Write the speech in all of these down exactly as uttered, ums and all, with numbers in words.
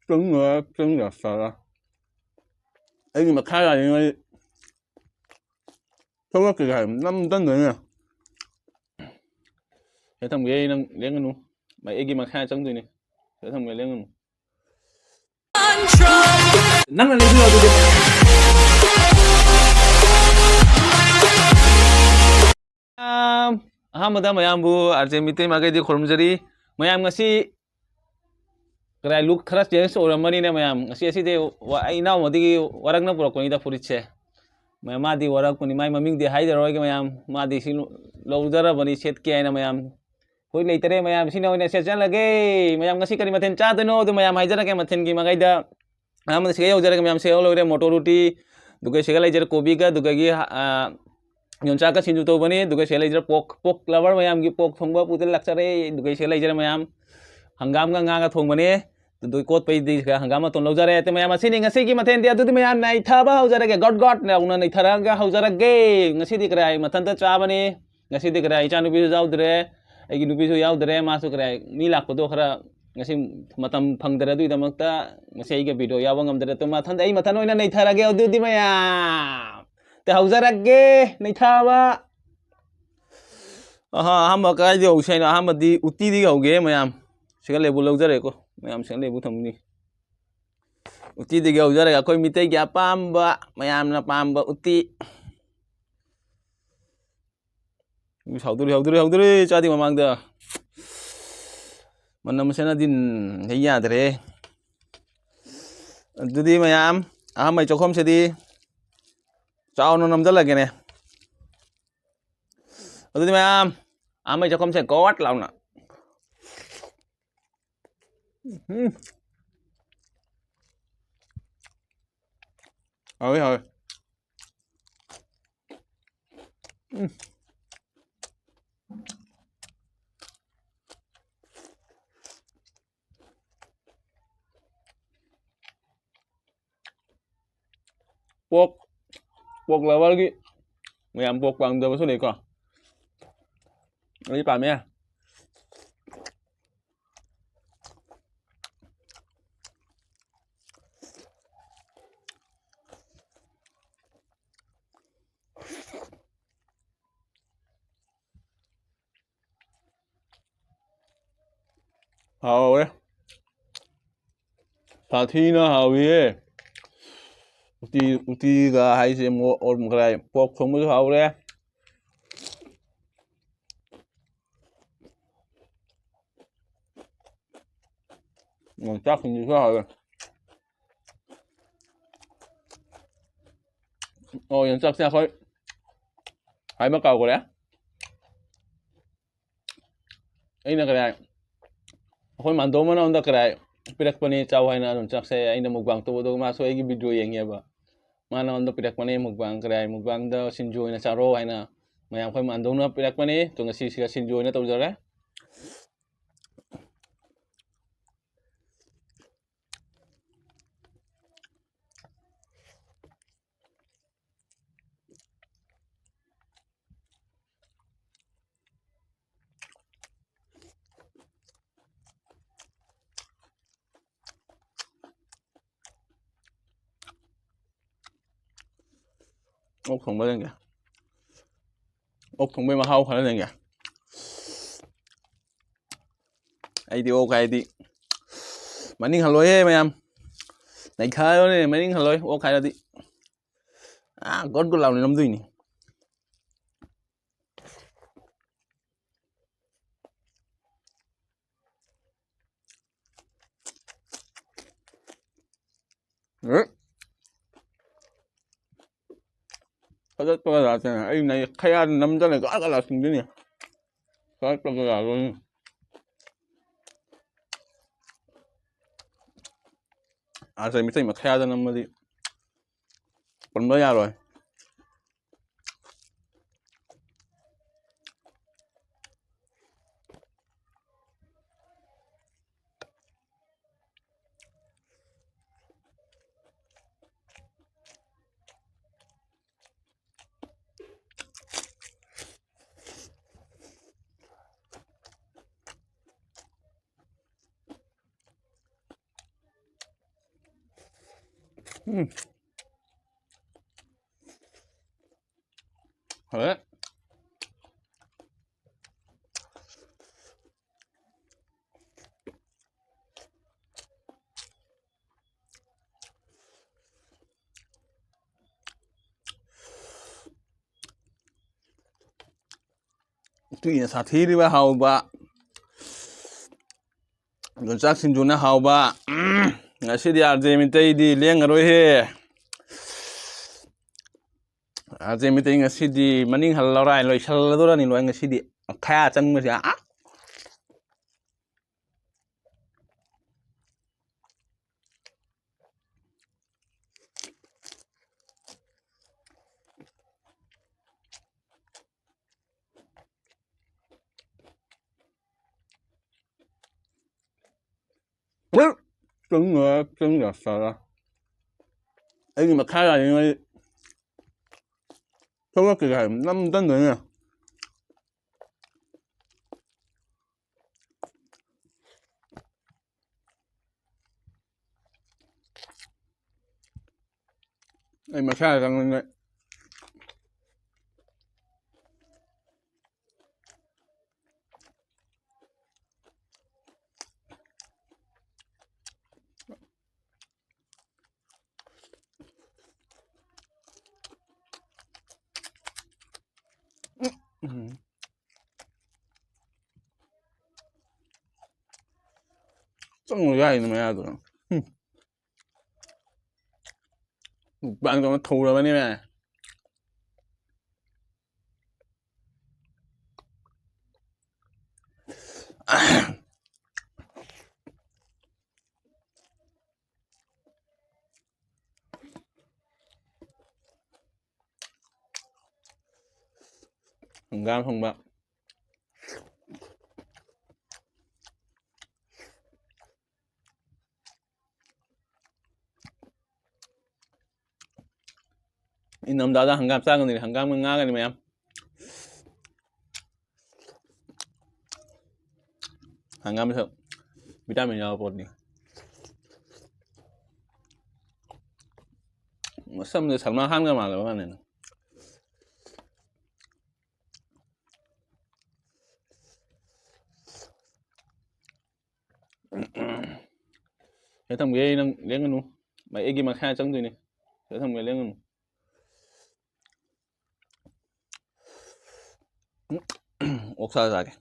ꯆꯪꯉ ꯆꯪꯉ ꯆꯥꯔ ꯑꯩꯒꯤ ꯃꯈꯥ ꯂꯥꯛꯏꯉꯩ ꯊꯣꯛꯂꯛꯀꯦ ꯍꯥꯏ ꯅꯝ ꯇꯟꯗꯣꯏꯅꯦ꯫ ꯁꯤꯗ ꯊꯝꯒꯦ, ꯅꯪ ꯂꯦꯡꯒꯅꯨ꯫ ꯑꯩꯒꯤ ꯃꯈꯥ ꯆꯪꯗꯣꯏꯅꯦ꯫ ꯁꯤꯗ ꯊꯝꯒꯦ, ꯂꯦꯡꯒꯅꯨ꯫ ꯅꯪꯅ ꯂꯦꯡꯕꯤꯔꯣ ꯑꯗꯨꯗꯤ꯫ ꯃꯌꯥꯝ, ꯑꯍꯥꯟꯕꯗ ꯃꯌꯥꯝꯕꯨ ꯑꯥꯔ ꯖꯦ ꯃꯤꯇꯩ ꯃꯥꯏꯀꯩꯗꯒꯤ ꯈꯨꯔꯨꯝꯖꯔꯤ꯫ ꯃꯌꯥꯝ, ꯉꯁꯤ ꯀꯗꯥꯏ ꯂꯨꯛ ꯈꯔ ꯆꯦꯟꯖ ꯑꯣꯏꯔꯝꯃꯅꯤꯅꯦ ꯃꯌꯥꯝ꯫ ꯉꯁꯤ ꯑꯁꯤꯗꯤ ꯋꯥ-, ꯑꯩ ꯏꯅꯥꯎ ꯑꯃꯗꯒꯤ ꯋꯥꯔꯛꯅ ꯄꯨꯔꯛꯄꯅꯤꯗ ꯐꯨꯔꯤꯠꯁꯦ꯫ ꯃꯌꯥꯝ, ꯃꯥꯗꯤ ꯋꯥꯔꯛꯄꯅꯤ, ꯃꯥꯏ ꯃꯃꯤꯡꯗꯤ ꯍꯥꯏꯖꯔꯔꯣꯏꯒꯦ ꯃꯌꯥꯝ꯫ ꯃꯥꯗꯤ ꯁꯤ ꯂꯧ-, ꯂꯧꯖꯔꯕꯅꯤ ꯁꯦꯠꯀꯦ ꯍꯥꯏꯅ ꯃꯌꯥꯝ꯫ ꯍꯣꯏ, ꯂꯩꯇꯔꯦ ꯃꯌꯥꯝ, ꯁꯤꯅ ꯑꯣꯏꯅ ꯁꯦꯠꯆꯜꯂꯒꯦ꯫ ꯃꯌꯥꯝ, ꯉꯁꯤ ꯀꯔꯤ ꯃꯊꯦꯜ ꯆꯥꯗꯣꯏꯅꯣ ꯑꯗꯨ ꯃꯌꯥꯝ ꯍꯥꯏꯖꯔꯛꯀꯦ ꯃꯊꯦꯜꯒꯤ ꯃꯥꯏꯀꯩꯗ꯫ ꯑꯍꯥꯟꯕꯗ ꯁꯤꯒ ꯌꯧꯖꯔꯒꯦ ꯃꯌꯥꯝ, ꯁꯤꯒ ꯂꯣꯏꯔꯦ ꯃꯣꯇꯣꯔ ꯎꯇꯤ, ꯑꯗꯨꯒ ꯁꯤꯒ ꯂꯩꯖꯔꯦ ꯀꯣꯕꯤꯒ, ꯑꯗꯨꯒꯒꯤ, ꯑ, ꯌꯣꯡꯆꯥꯛꯀ ꯁꯤꯡꯖꯨ ꯇꯧꯕꯅꯤ, ꯑꯗꯨꯒ ꯁꯤꯒ ꯂꯩꯖꯔꯦ ꯄꯣꯛ, ꯄꯣꯛ ꯂꯚꯔ ꯃꯌꯥꯝꯒꯤ ꯄꯣꯛ ꯊꯣꯡꯕ ꯄꯨꯗ ꯂꯥꯛꯆꯔꯦ, ꯑꯗꯨꯒ ꯁꯤꯒ ꯂꯩꯖꯔꯦ ꯃꯌꯥꯝ ꯍꯪꯒꯥꯝꯒ ꯉꯥꯒ ꯊꯣꯡꯕꯅꯦ, ꯑꯗꯨ ꯀꯣꯠꯄꯩꯗꯤ ꯁꯤꯒ ꯍꯪꯒꯥꯝ ꯃꯇꯣꯟ ꯂꯧꯖꯔꯦ꯫ ꯑꯗꯨ ꯃꯌꯥꯝ ꯑꯁꯤꯅꯤ ꯉꯁꯤꯒꯤ ꯃꯊꯦꯜꯗꯤ, ꯑꯗꯨꯗꯤ ꯃꯌꯥꯝ ꯅꯩꯊꯕ ꯍꯧꯖꯔꯒꯦ, ꯒꯣꯠ ꯒꯣꯠ ꯂꯥꯎꯅ ꯅꯩꯊꯔꯒ ꯍꯧꯖꯔꯒꯦ꯫ ꯉꯁꯤꯗꯤ ꯀꯔꯥꯏ ꯃꯊꯟꯇ ꯆꯥꯕꯅꯤ, ꯉꯁꯤꯗꯤ ꯀꯔꯥꯏ ꯏꯆꯥ ꯅꯨꯄꯤꯁꯨ ꯌꯥꯎꯗ꯭ꯔꯦ, ꯑꯩꯒꯤ ꯅꯨꯄꯤꯁꯨ ꯌꯥꯎꯗ꯭ꯔꯦ, ꯃꯥꯁꯨ ꯀꯔꯥꯏ ꯃꯤ ꯂꯥꯛꯄꯗꯣ ꯈꯔ ꯉꯁꯤ ꯃꯇꯝ ꯐꯪꯗ꯭ꯔꯦ, ꯑꯗꯨꯒꯤꯗꯃꯛꯇ ꯉꯁꯤ ꯑꯩꯒ ꯚꯤꯗꯤꯑꯣ ꯌꯥꯎꯕ ꯉꯝꯗ꯭ꯔꯦ꯫ ꯑꯗꯨ ꯃꯊꯟꯗ ꯑꯩ ꯃꯊꯟ ꯑꯣꯏꯅ ꯅꯩꯊꯔꯒꯦ꯫ ꯑꯗꯨꯗꯤ ꯃꯌꯥꯝ ꯇ ꯍꯧꯖꯔꯒꯦ ꯅꯩꯊꯕ꯫ ꯑꯍꯥ, ꯑꯍꯥꯟꯕ ꯀꯥꯏꯗ ꯍꯧꯁꯤ ꯍꯥꯏꯅꯣ? ꯑꯍꯥꯟꯕꯗꯤ ꯎꯇꯤꯗꯤ ꯍꯧꯒꯦ ꯃꯌꯥꯝ꯫ ꯁꯤꯒ ꯂꯩꯕꯨ ꯂꯧꯖꯔꯦꯀꯣ ꯃꯌꯥꯝ, ꯁꯤꯒ ꯂꯩꯕꯨ ꯊꯝꯅꯤ꯫ ꯎꯇꯤꯗꯒꯤ ꯍꯧꯖꯔꯒꯦ ꯑꯩꯈꯣꯏ ꯃꯤꯇꯩꯒꯤ ꯑꯄꯥꯝꯕ, ꯃꯌꯥꯝꯅ ꯄꯥꯝꯕ ꯎꯇꯤ꯫ ꯎꯏꯁ, ꯍꯧꯗꯣꯔꯤ, ꯍꯧꯗꯣꯔꯤ, ꯍꯧꯗꯣꯔꯤ, ꯆꯥꯗꯤ ꯃꯃꯥꯡꯗ꯫ ꯃꯅꯝ ꯁꯦꯅꯗꯤ ꯍꯦꯛ ꯌꯥꯗ꯭ꯔꯦ꯫ ꯑꯗꯨꯗꯤ ꯃꯌꯥꯝ, ꯑꯍꯥꯟꯕꯩ ꯆꯥꯛꯈꯨꯝꯁꯤꯗꯤ ꯆꯥꯎꯅ ꯅꯝꯖꯜꯂꯒꯦꯅꯦ꯫ ꯑꯗꯨꯗꯤ ꯃꯌꯥꯝ, ꯑꯍꯥꯟꯕꯩ ꯆꯥꯛꯈꯨꯝꯁꯦ ꯒꯣꯠ ꯂꯥꯎꯅ꯫ ꯎꯝ꯫ ꯍꯥꯎꯋꯤ, ꯍꯥꯎꯋꯤ꯫ ꯎꯝ꯫ ꯄꯣꯛ, ꯄꯣꯛ ꯂꯚꯔꯒꯤ ꯃꯌꯥꯝ ꯄꯣꯛ ꯄꯥꯝꯗꯕꯁꯨ ꯂꯩꯀꯣ꯫ ꯑꯩꯗꯤ ꯄꯥꯝꯃꯦ꯫ ꯍꯥꯎꯋꯦ꯫ ꯁꯥꯊꯤꯅ ꯍꯥꯎꯋꯤꯍꯦ꯫ ꯎꯇꯤ, ꯎꯇꯤꯒ ꯍꯥꯏꯁꯦ ꯃꯣ-, ꯑꯣ, ꯀꯔꯥꯏ, ꯄꯣꯛ ꯊꯣꯡꯕꯁꯨ ꯍꯥꯎꯔꯦ꯫ ꯎꯝ, ꯆꯥꯛꯁꯤꯡꯁꯤꯁꯨ ꯍꯥꯎꯋꯦ꯫ ꯑꯣ, ꯌꯣꯡꯆꯥꯛꯁꯦ ꯑꯩꯈꯣꯏ ꯍꯥꯏꯕ ꯀꯥꯎꯈ꯭ꯔꯦ꯫ ꯑꯩꯅ ꯀꯗꯥꯏ, ꯑꯩꯈꯣꯏ ꯃꯥꯟꯗꯣꯝꯕꯅ ꯑꯩꯉꯣꯟꯗ ꯀꯗꯥꯏ ꯄꯤꯔꯛꯄꯅꯦ ꯆꯥꯎ ꯍꯥꯏꯅ ꯑꯗꯨꯝ ꯆꯥꯛꯁꯦ꯫ ꯑꯩꯅ ꯃꯨꯛꯕꯥꯡ ꯇꯧꯕꯗꯣ ꯃꯥꯁꯨ ꯑꯩꯒꯤ ꯚꯤꯗꯤꯑꯣ ꯌꯦꯡꯉꯦꯕ꯫ ꯃꯥꯅ ꯑꯩꯉꯣꯟꯗ ꯄꯤꯔꯛꯄꯅꯦ ꯃꯨꯛꯕꯥꯡ ꯀꯗꯥꯏ, ꯃꯨꯛꯕꯥꯡꯗ ꯁꯤꯡꯖꯨ ꯑꯣꯏꯅ ꯆꯥꯔꯣ ꯍꯥꯏꯅ ꯃꯌꯥꯝ ꯑꯩꯈꯣꯏ ꯃꯥꯟꯗꯣꯝꯅ ꯄꯤꯔꯛꯄꯅꯦ꯫ ꯑꯗꯣ ꯉꯁꯤꯁꯤꯒ ꯁꯤꯡꯖꯨ ꯑꯣꯏꯅ ꯇꯧꯖꯔꯦ꯫ ꯑꯣꯛ ꯊꯣꯡꯕ ꯌꯦꯡꯒꯦ꯫ ꯑꯣꯛ ꯊꯣꯡꯕꯩ ꯃꯍꯥꯎ ꯈꯔ ꯌꯦꯡꯒꯦ꯫ ꯑꯩꯗꯤ ꯑꯣꯛ ꯍꯥꯏꯗꯤ ꯃꯅꯤꯡ ꯍꯜꯂꯣꯏꯍꯦ ꯃꯌꯥꯝ꯫ ꯅꯩꯈꯥꯏꯔꯣꯅꯦ, ꯃꯅꯤꯡ ꯍꯜꯂꯣꯏ ꯑꯣꯛ ꯍꯥꯏꯔꯗꯤ꯫ ꯑꯥ, ꯒꯣꯠ ꯒꯣꯠ ꯂꯥꯎꯅ ꯅꯝꯗꯣꯏꯅꯤ꯫ ꯎꯝ꯫ ꯐꯖꯠꯄꯒ ꯂꯥꯛꯇꯅ ꯑꯩ ꯅꯩ ꯈꯌꯥꯗ ꯅꯝꯖꯜꯂ ꯒꯥꯒ ꯂꯥꯛꯁꯤꯟꯗꯣꯏꯅꯤ꯫ ꯐꯖꯠꯄꯒ ꯂꯥꯛꯂꯣꯏꯅꯤ꯫ ꯑꯥ, ꯃꯤꯇꯩ ꯃꯈꯌꯥꯗ ꯅꯝꯃꯗꯤ ꯄꯟꯕ ꯌꯥꯔꯣꯏ꯫ ꯎꯝ꯫ ꯍꯥꯎꯔꯦ꯫ ꯎꯇꯤꯅ ꯁꯥꯊꯤꯔꯤꯕ ꯍꯥꯎꯕ꯫ ꯌꯣꯡꯆꯥꯛ ꯁꯤꯡꯖꯨꯅ ꯍꯥꯎꯕ꯫ ꯎꯝ, ꯉꯁꯤꯗꯤ ꯑꯥꯔ ꯖꯦ ꯃꯤꯇꯩꯗꯤ ꯂꯦꯡꯉꯔꯣꯏꯍꯦ꯫ ꯑꯥꯔ ꯖꯦ ꯃꯤꯇꯩ ꯉꯁꯤꯗꯤ ꯃꯅꯤꯡ ꯍꯜꯂꯔꯣꯏ, ꯂꯣꯏꯁꯜꯂꯗꯧꯔꯅꯤ ꯂꯣꯏ ꯉꯁꯤꯗꯤ꯫ ꯈꯌꯥ ꯆꯪꯕꯁꯦ꯫ ꯑꯥ! ꯆꯪꯉꯣꯏ, ꯆꯪꯉꯣꯏ, ꯆꯠꯂꯣ꯫ ꯑꯩꯒꯤ ꯃꯈꯥ ꯂꯥꯛꯅꯤꯡꯉꯗꯤ ꯊꯣꯛꯂꯛꯀꯦ ꯍꯥꯏ, ꯅꯝ ꯆꯪꯗꯣꯏꯅꯦ꯫ ꯑꯩ ꯃꯁꯥ ꯆꯪꯅꯤꯡꯉꯦ꯫ ꯎꯝ꯫ ꯆꯪꯉꯨ ꯌꯥꯏꯅ ꯃꯌꯥꯗꯨ꯫ ꯍꯨꯝ꯫ ꯃꯨꯛꯕꯥꯡ ꯇꯧꯅ ꯊꯧꯔꯕꯅꯤꯅꯦ꯫ ꯍꯪꯒꯥꯝ ꯊꯣꯡꯕ꯫ ꯏꯪꯊꯝꯊꯥꯗ ꯍꯪꯒꯥꯝ ꯆꯥꯒꯅꯤ, ꯍꯪꯒꯥꯝꯒ ꯉꯥꯒꯅꯤ ꯃꯌꯥꯝ꯫ ꯍꯪꯒꯥꯝꯁꯨ vitamin ꯌꯥꯎꯕ ꯄꯣꯠꯅꯤ꯫ ꯃꯁꯝꯁꯦ ꯁꯜꯃꯥꯟ ꯈꯥꯟꯒ ꯃꯥꯜꯂꯕ ꯃꯥꯅꯦ꯫ ꯁꯤꯗ ꯊꯝꯒꯦ, ꯅꯪ ꯂꯦꯡꯒꯅꯨ꯫ ꯑꯩꯒꯤ ꯃꯈꯥ ꯆꯪꯗꯣꯏꯅꯦ꯫ ꯁꯤꯗ ꯊꯝꯒꯦ, ꯂꯦꯡꯒꯅꯨ꯫ ꯑꯣꯛꯁꯥ ꯆꯥꯒꯦ꯫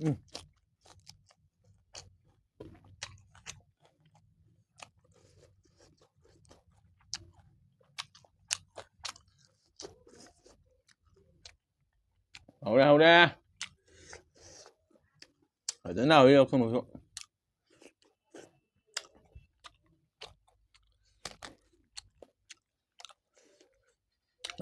ꯎꯝ꯫ ꯍꯧꯔꯦ, ꯍꯧꯔꯦ꯫ ꯐꯖꯅ ꯍꯧꯔꯦ ꯂꯧꯊꯣꯛ, ꯂꯧꯊꯣꯛ꯫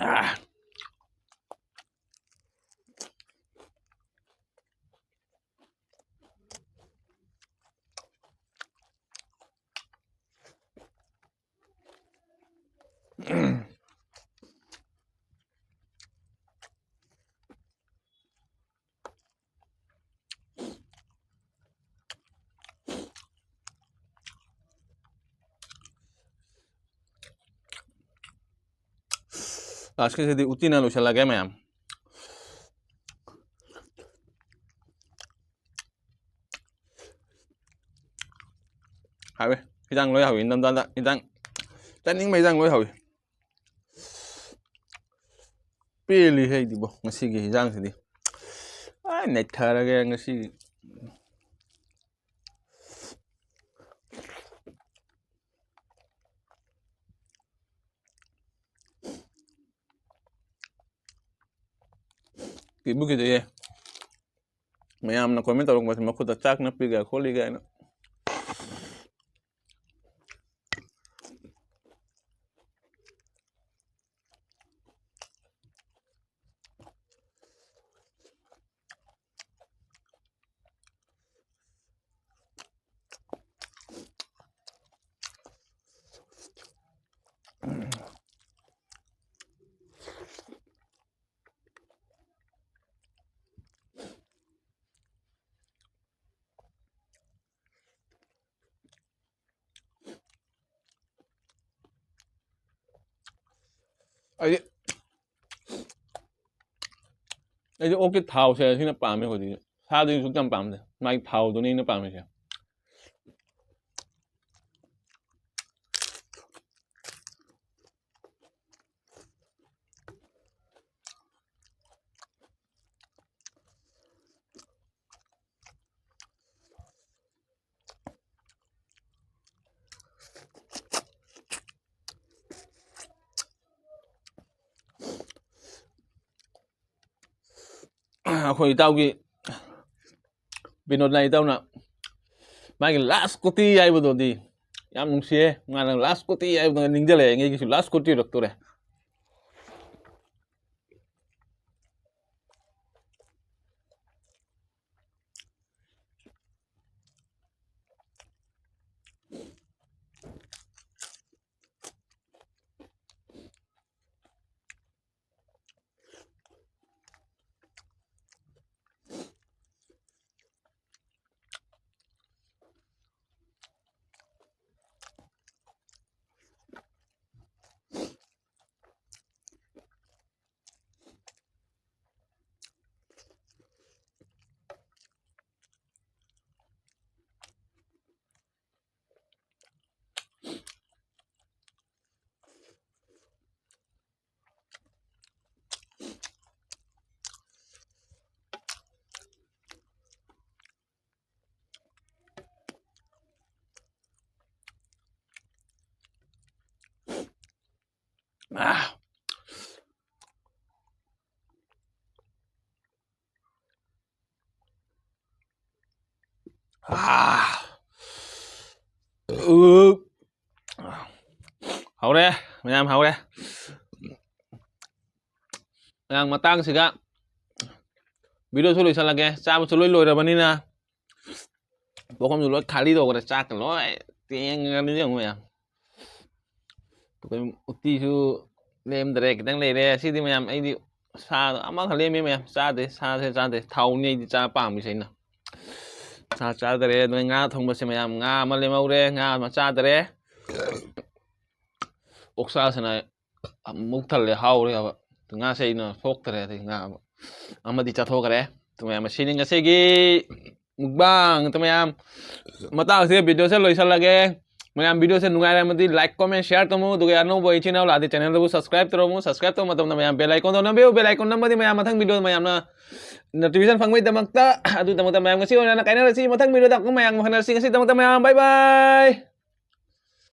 ꯑꯥ꯫ ꯂꯥꯁꯀꯤꯁꯤꯗꯤ ꯎꯇꯤꯅ ꯂꯣꯏꯁꯤꯜꯂꯒꯦ ꯃꯌꯥꯝ꯫ ꯍꯥꯎꯋꯦ꯫ ꯍꯤꯟꯖꯥꯡ ꯂꯣꯏ ꯍꯥꯎꯋꯤ꯫ ꯏꯪꯊꯝꯊꯥꯗ ꯍꯤꯟꯖꯥꯡ ꯆꯥꯅꯤꯡꯕ ꯍꯤꯟꯖꯥꯡ ꯂꯣꯏ ꯍꯥꯎꯋꯤ꯫ ꯄꯦꯜꯂꯤ ꯑꯩꯗꯤꯕꯣ ꯉꯁꯤꯒꯤ ꯍꯤꯟꯖꯥꯡꯁꯤꯗꯤ꯫ ꯑꯥ, ꯅꯩꯊꯔꯒꯦ ꯉꯁꯤꯒꯤ꯫ ꯀꯤꯕꯨ ꯀꯤꯖꯩꯌꯦ꯫ ꯃꯌꯥꯝꯅ comment ꯇꯧꯔꯛꯄꯁꯦ, ꯃꯈꯨꯠꯇ ꯆꯥꯛ ꯅꯞꯄꯤꯒ ꯈꯣꯠꯂꯤꯒ ꯍꯥꯏꯅ꯫ ꯑꯩꯗꯤ ꯑꯩꯗꯤ ꯑꯣꯛꯀꯤ ꯊꯥꯎꯁꯦ ꯁꯤꯅ ꯄꯥꯝꯃꯦ꯫ ꯍꯧꯖꯤꯛ ꯁꯥꯗꯨꯗꯤ ꯁꯨꯛ ꯌꯥꯝ ꯄꯥꯝꯗꯦ, ꯃꯥꯒꯤ ꯊꯥꯎꯗꯨꯅꯤ ꯑꯩꯅ ꯄꯥꯝꯃꯤꯁꯦ꯫ ꯑꯩꯈꯣꯏ ꯏꯇꯥꯎꯒꯤ ꯕꯤꯅꯣꯗꯅꯥ ꯏꯇꯥꯎꯅ ꯃꯥꯒꯤ ꯂꯥꯁ ꯀꯣꯇꯤ ꯍꯥꯏꯕꯗꯨꯗꯤ ꯌꯥꯝ ꯅꯨꯡꯁꯤꯌꯦ꯫ ꯃꯥꯅ ꯂꯥꯁ ꯀꯣꯇꯤ ꯍꯥꯏꯕꯗꯨꯅ ꯅꯤꯡꯁꯤꯡꯂꯛꯑꯦ, ꯑꯩꯒꯤꯁꯨ ꯂꯥꯁ ꯀꯣꯇꯤ ꯑꯣꯏꯔꯛꯇꯣꯔꯦ꯫ ꯑꯥ꯫ ꯍꯧꯔꯦ, ꯃꯌꯥꯝ ꯍꯧꯔꯦ꯫ ꯃꯌꯥꯝ, ꯃꯇꯥꯡꯁꯤꯒ videoꯁꯨ ꯂꯣꯏꯁꯤꯜꯂꯒꯦ꯫ ꯆꯥꯕꯁꯨ ꯂꯣꯏ ꯂꯣꯏꯔꯕꯅꯤꯅ ꯄꯨꯈꯝꯁꯨ ꯂꯣꯏ ꯈꯥꯂꯤ ꯇꯧꯈ꯭ꯔꯦ, ꯆꯥꯛꯀ ꯂꯣꯏ ꯇꯦꯡꯉꯅꯤ ꯌꯦꯡꯉꯨ ꯃꯌꯥꯝ꯫ ꯑꯩꯈꯣꯏ ꯎꯇꯤꯁꯨ ꯂꯦꯝꯗ꯭ꯔꯦ, ꯈꯤꯇꯪ ꯂꯩꯔꯦ꯫ ꯑꯁꯤꯗꯤ ꯃꯌꯥꯝ, ꯑꯩꯗꯤ ꯁꯥ ꯑꯃꯈꯛ ꯂꯦꯝꯃꯤ ꯃꯌꯥꯝ, ꯆꯥꯗꯦ꯫ ꯁꯥꯁꯦ ꯆꯥꯗꯦ, ꯊꯥꯎꯅꯤ ꯑꯩꯗꯤ ꯆꯥ ꯄꯥꯝꯃꯤꯁꯦ ꯑꯩꯅ꯫ ꯁꯥ ꯆꯥꯗꯔꯦ꯫ ꯑꯗꯨꯅ ꯉꯥ ꯊꯣꯡꯕꯁꯦ ꯃꯌꯥꯝ, ꯉꯥ ꯑꯃ ꯂꯦꯝꯍꯧꯔꯦ, ꯉꯥ ꯑꯃ ꯆꯥꯗꯔꯦ꯫ ꯑꯣꯛꯁꯥꯁꯤꯅ ꯑꯃꯨꯛ ꯊꯜꯂꯦ, ꯍꯥꯎꯔꯦꯕ꯫ ꯉꯥꯁꯦ ꯑꯩꯅ ꯁꯣꯛꯇꯔꯦ, ꯑꯗꯩ ꯉꯥ ꯑꯃ-, ꯑꯃꯗꯤ ꯆꯥꯊꯣꯛꯈ꯭ꯔꯦ꯫ ꯑꯗꯨ ꯃꯌꯥꯝ, ꯃꯁꯤꯅꯤ ꯉꯁꯤꯒꯤ mukbang꯫ ꯑꯗꯨ ꯃꯌꯥꯝ, ꯃꯇꯥꯡꯁꯤꯗ videoꯁꯦ ꯂꯣꯏꯁꯤꯜꯂꯒꯦ꯫ ꯃꯌꯥꯝ, videoꯁꯦ ꯅꯨꯡꯉꯥꯏꯔꯝꯃꯗꯤ like, comment, share ꯇꯧꯃꯨ꯫ ꯑꯗꯨꯒ ꯑꯅꯧꯕ ꯏꯆꯤꯟ ꯏꯅꯥꯎ ꯂꯥꯛꯑꯗꯤ channelꯗꯨꯕꯨ subscribe ꯇꯧꯔꯝꯃꯨ꯫ Subscribe ꯇꯧꯕ ꯃꯇꯝꯗ ꯃꯌꯥꯝ bell icon ꯗꯣ ꯅꯝꯕꯤꯌꯨ꯫ Bell icon ꯅꯝꯕꯗꯤ ꯃꯌꯥꯝ ꯃꯊꯪ video ꯃꯌꯥꯝꯅ notification ꯐꯪꯕꯒꯤꯗꯃꯛꯇ꯫ ꯑꯗꯨꯒꯤꯗꯃꯛꯇ ꯃꯌꯥꯝ ꯉꯁꯤ ꯑꯣꯏꯅ ꯀꯥꯏꯅꯔꯁꯤ꯫ ꯃꯊꯪ videoꯗ ꯑꯃꯨꯛ ꯃꯌꯥꯝ ꯐꯪꯅꯔꯁꯤ꯫ ꯉꯁꯤꯗꯃꯛꯇ ꯃꯌꯥꯝ bye bye꯫